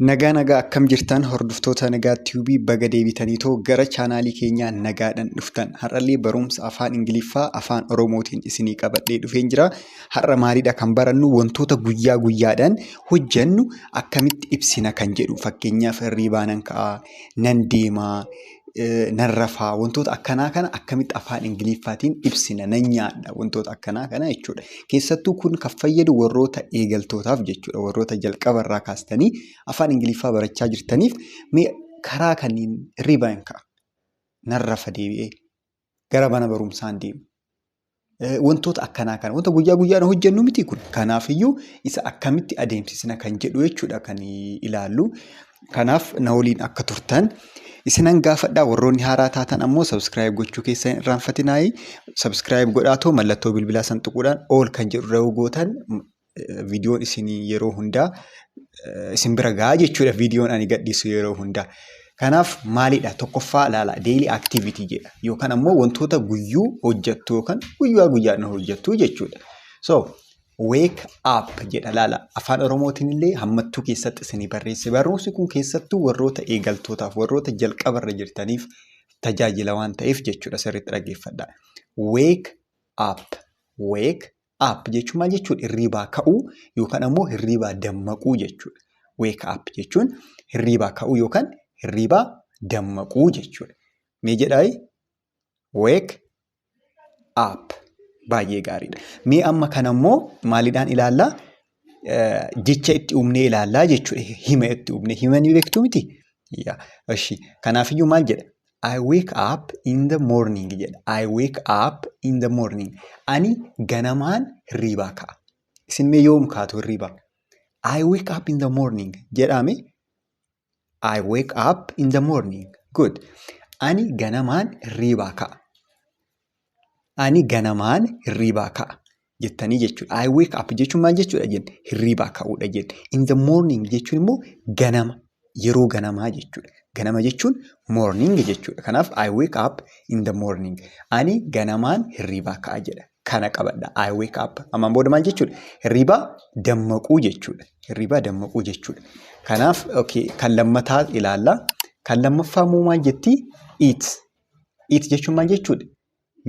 Nagaa nagaa, akkam jirtan hordoftoota Nagaa Tube? Baga deebitaniitoo gara chaanaalii keenyaa nagaadhaan dhuftan. Har'allee barumsa afaan Ingiliffaa afaan Oromootiin isinii qabadhee dhufeen jira. Har'a maalidha kan barannu? Wantoota guyyaa guyyaadhaan hojjennu akkamitti ibsina kan jedhu. Fakkeenyaaf, hirribaa nan ka'aa, nan deemaa, nan rafaa, wantoota akkanaa kana akkamitti afaan Ingiliffaatiin ibsina, nan nyaadha, wantoota akkanaa kana jechuudha. Keessattuu kun kan fayyadu warroota eegaltootaaf jechuudha. Warroota jalqabarraa kaastanii afaan Ingiliffaa barachaa jirtaniif. Mee karaa kanneen, hirribaa hin ka'a, nan rafa, deebi'ee gara mana barumsaan deema. Wantoota akkanaa kana, wanta guyyaa guyyaadhaan hojjennu miti kun. Kanaafiyyuu isa akkamitti adeemsisna kan jedhu jechuudha kan ilaallu. Kanaaf na waliin akka turtan isinan gaafadhaa. Warroonni haaraa taatan ammoo subscribe gochuu keessan hin irraanfatinaayi. Subscribe godhaatoo mallattoo bilbilaa san tuquudhaan all kan jedhu irra gootan, viidiyoon isin yeroo hundaa isin bira gahaa jechuudha, viidiyoon ani gadhiisu yeroo hundaa. Kanaaf maalidha? Tokkoffaa ilaala, daily activity jedha, yookaan ammoo wantoota guyyuu hojjettu yookaan guyyaa guyyaan hojjettu jechuudha. So wake up jedha. Ilaala, afaan Oromootiin illee hammattuu keessatti isinii barreesse. Barumsi kun keessattuu warroota eegaltootaaf, warroota jalqabarra jirtaniif tajaajila waan ta'eef jechuudha, sirriitti dhaggeeffadha. Wake up, wake up jechuun maal jechuudha? Hirribaa ka'uu yookaan ammoo hirribaa dammaquu jechuudha. Wake up jechuun hirribaa ka'uu yookaan hirribaa dammaquu jechuudha. Mee jedhaayi, wake up. Baay'ee gaariidha. Mee amma kana immoo maaliidhaan ilaallaa? Jecha itti uumnee ilaallaa jechuudha. Hima itti uumnee. Hima ni beektuu miti? Eshi, kanaafiyyuu maal jedha? I wake up in the morning jedha. I wake up in the morning. Ani ganamaan hirribaa ka'a. Isin mee yoom kaatu hirribaa? I wake up in the morning jedhame. I wake up in the morning. Good. Ani ganamaan hirribaa ka'a. Ani ganamaan hirribaa ka'a jettanii jechuudha. I wake up jechuun maal jechuudha jenne? Hirribaa ka'uudha jenne. In the morning jechuun immoo ganama, yeroo ganamaa jechuudha. Ganama jechuun morning jechuudha. Kanaaf I wake up in the morning. Ani ganamaan hirribaa ka'a jedha. Kana qabadha. I wake up. Ammaan booda maal jechuudha? Hirribaa dammaquu jechuudha. Hirribaa dammaquu jechuudha. Kanaaf okay, kan lammataa ilaalla. Kan lammaffaa immoo maal jettii? Eat. Eat jechuun maal jechuudha?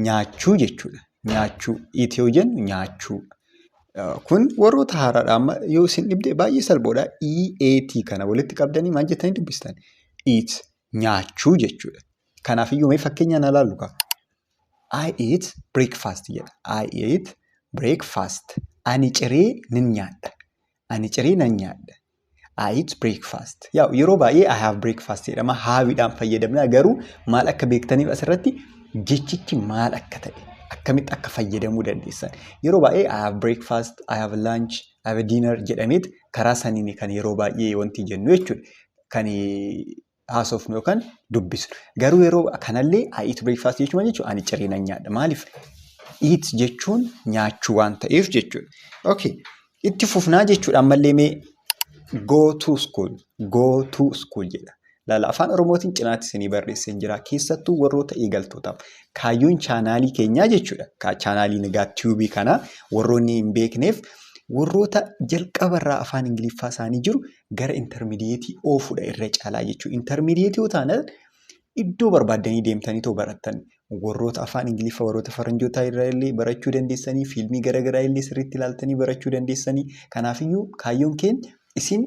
Nyaachuu jechuudha. Nyaachuu. Eat yoo jennu nyaachuu. Kun warroota haaraadha. Amma yoo isin dhibde baay'ee salphoodha. EAT kana walitti qabdanii maal jettanii dubbistan? Eat, nyaachuu jechuudha. Kanaafiyyuu mee fakkeenyaan ilaallu kaa. I eat breakfast jedha. I eat breakfast. Ani ciree nan nyaadha. Ani ciree nan nyaadha. I eat breakfast. Yaa, yeroo baay'ee I have breakfast jedhama. Have iidhaan fayyadamna, garuu maal akka beektaniif asirratti jechichi maal akka ta'e, akkamitti akka fayyadamuu dandeessan. Yeroo baay'ee I have breakfast, I have lunch, I have dinner jedhameet karaa saniin kan yeroo baay'ee wanti jennu jechuudha. Kan haasofnu yookaan dubbisnu. Garuu yeroo kanallee I eat breakfast jechuun maal jechuudha? Ani ciree nan nyaadha. Maaliif? Eat jechuun nyaachuu waan ta'eef jechuudha. Okay. Itti fufnaa jechuudha. Ammallee mee go to school. Go to school jedha. Laala, afaan Oromootiin cinaatti isinii barreessee jira. Keessattuu warroota eegaltootaaf. Kaayyoon chaanaalii keenyaa jechuudha. Chaanaalii Nagaa Tube kanaa warroonni hin beekneef, warroota jalqabarraa afaan Ingiliffaa isaanii jiru gara intermediate oofuudha irra caalaa jechuudha. Intermediate yoo taanaan iddoo barbaaddanii deemtanii too barattan, warroota afaan Ingiliffaa warroota faranjootaa irraa illee barachuu dandeessanii, fiilmii garaagaraa illee sirriitti ilaaltanii barachuu dandeessanii. Kanaafiyyuu kaayyoon keenya isin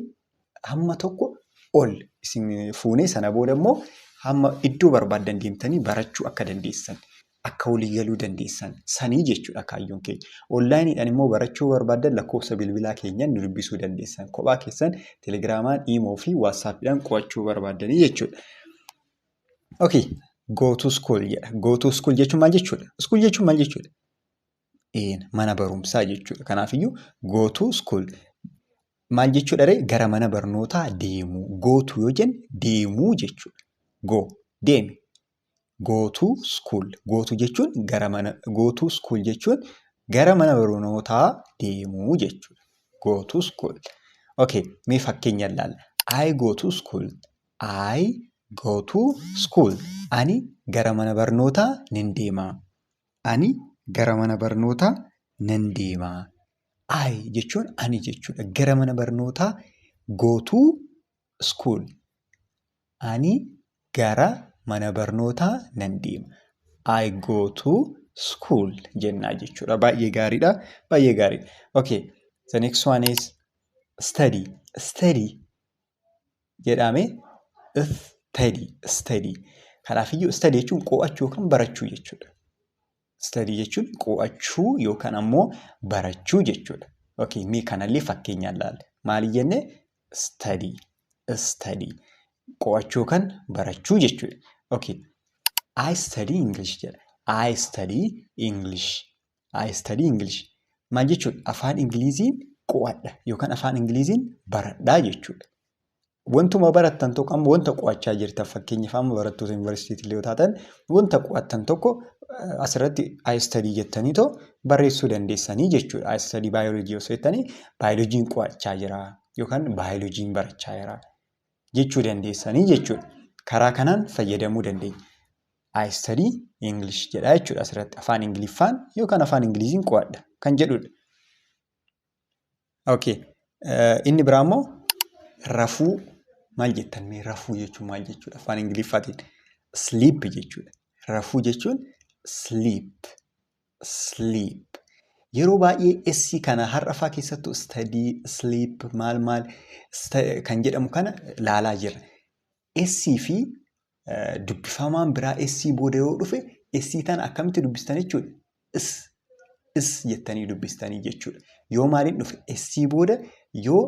hamma tokko ol isin fuunee, sana booda immoo hamma iddoo barbaaddan deemtanii barachuu akka dandeessan, akka walii galuu dandeessan sanii jechuudha kaayyoon keenya. Online iidhaan immoo barachuu barbaaddan, lakkoofsa bilbilaa keenyan nu dubbisuu dandeessan. Kophaa keessan Telegramaan, Imo fi WhatsAppiidhaan qo'achuu barbaaddanii jechuudha. Okay, go to school jedha. Go to school jechuun maal jechuudha? School jechuun maal jechuudha? Mana barumsaa jechuudha. Kanaafiyyuu go to school maal jechuudha ree? Gara mana barnootaa deemuu. Go to yoo jenne deemuu jechuudha. Go, deemi. Go to school. Go to jechuun gara mana, go to school jechuun gara mana barnootaa deemuu jechuudha. Go to school. Okay, mee fakkeenya ilaalla. I go to school. I go to school. Ani gara mana barnootaa nan deema. Ani gara mana barnootaa nan deema. I jechuun ani jechuudha. Gara mana barnootaa, go to school. Ani gara mana barnootaa nan deema. I go to school jennaa jechuudha. Baay'ee gaariidha. Baay'ee gaariidha. Okay. The next one is study. Study jedhame, study, study. Kanaafiyyuu study jechuun qo'achuu yookaan barachuu jechuudha. Study jechuun qo'achuu yookaan ammoo barachuu jechuudha. Okay, mee kanallee fakkeenyaan ilaalla. Maali jennee? Study, study. Qo'achuu yookaan barachuu jechuudha. Okay. I study English jedha. I study English. I study English. Maal jechuudha? Afaan Ingiliziin qo'adha yookaan afaan Ingiliziin baradhaa jechuudha. Wantuma barattan tokko, amma wanta qo'achaa jirtan, fakkeenyaaf amma barattoota yuunivarsiitii yoo taatan, wanta qo'attan tokko asirratti "I study" jettaniitoo barreessuu dandeessanii jechuudha. "I study biology" osoo jettanii, baayoloojiin qo'achaa jira yookaan baayoloojiin barachaa jira jechuu dandeessanii jechuudha. Karaa kanaan fayyadamuu dandeenya. "I study English" jedha jechuudha asirratti, afaan Ingiliffaan yookaan afaan Ingiliziin qo'adha kan jedhudha. Okay. Inni biraa immoo rafuu maal jettan mee? Rafuu jechuun maal jechuudha afaan Ingiliffaatiin? Sleep jechuudha. Rafuu jechuun sleep. Sleep. Yeroo baay'ee S kana har'a fa'aa keessattuu study, sleep, maal maal kan jedhamu kana laalaa jirra. S fi dubbifamaan biraa S booda yoo dhufe, S tana akkamitti dubbistan jechuudha? S S jettanii dubbistanii jechuudha. Yoo maaliin dhufe? S booda yoo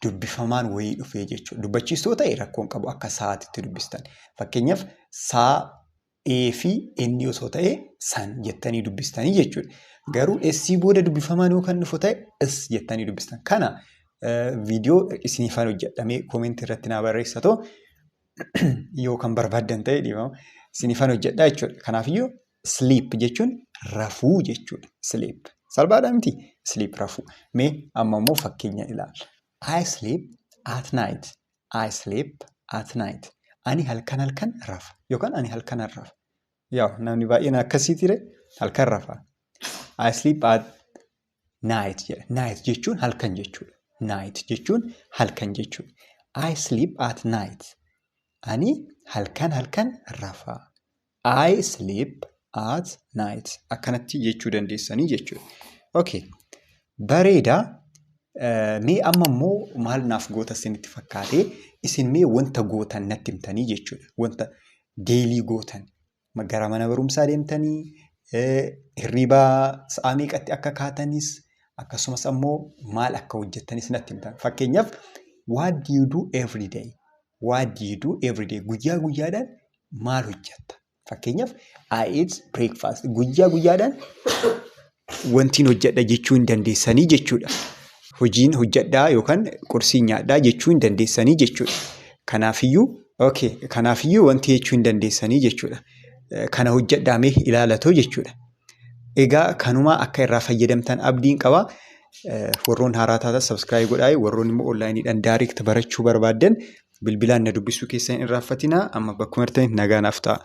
dubbifamaan wayii dhufe jechuudha. Dubbachiistuu ta'e rakkoon qabu, akka sa'aatitti dubbistan. Fakkeenyaaf saa, E fi N osoo ta'e, san jettanii dubbistanii jechuudha. Garuu S booda dubbifamaan yoo kan dhufu ta'e, S jettanii dubbistan. Kana viidiyoo isiniifaan hojjedhamee koomentii irratti naa barreessatoo yoo kan barbaaddan ta'e, dhiifama, isiniifaan hojjedhaa jechuudha. Kanaafiyyuu sleep jechuun rafuu jechuudha. Sleep. Salphaadhaa miti? Sleep, rafuu. Mee amma immoo fakkeenya ilaalla. I sleep at night. I sleep at night. Ani halkan halkan rafa yookaan ani halkanan rafa. Yaa, namni baay'een akkasiiti, halkan rafa. I sleep at night jedha. Night jechuun halkan jechuudha. Night jechuun halkan jechuudha. I sleep at night. Ani halkan halkan rafa. I sleep at night. Akkanatti jechuu dandeessanii jechuudha. Okay. Bareedaa. Mee amma immoo maal naaf goota isinitti fakkaatee? Isin mee wanta gootan natti himtanii jechuudha. Wanta daily gootan. Gara mana barumsaa deemtanii, hirribaa sa'a meeqatti akka kaatanis, akkasumas ammoo maal akka hojjettanis natti himtan. Fakkeenyaaf, what do you do every day? What do you do every day? Guyyaa guyyaadhaan maal hojjetta? Fakkeenyaaf, I eat breakfast. Guyyaa guyyaadhaan wantiin hojjedha jechuu hin dandeessanii jechuudha. Hojiin hojjedhaa yookaan qursii nyaadhaa jechuu hin dandeessanii jechuudha. Kanaafiyyuu, okay, kanaafiyyuu wanti jechuu hin dandeessanii jechuudha. Kana hojjedhaa mee ilaalatoo jechuudha. Egaa kanumaa akka irraa fayyadamtan abdiin qabaa. Warroon haaraa taatan subscribe godhaa. Warroon immoo onlaayiniidhaan direct barachuu barbaaddan bilbilaan na dubbisuu keessan hin irraanfatinaa. Amma bakkuma jirtanitti nagaa naaf ta'a.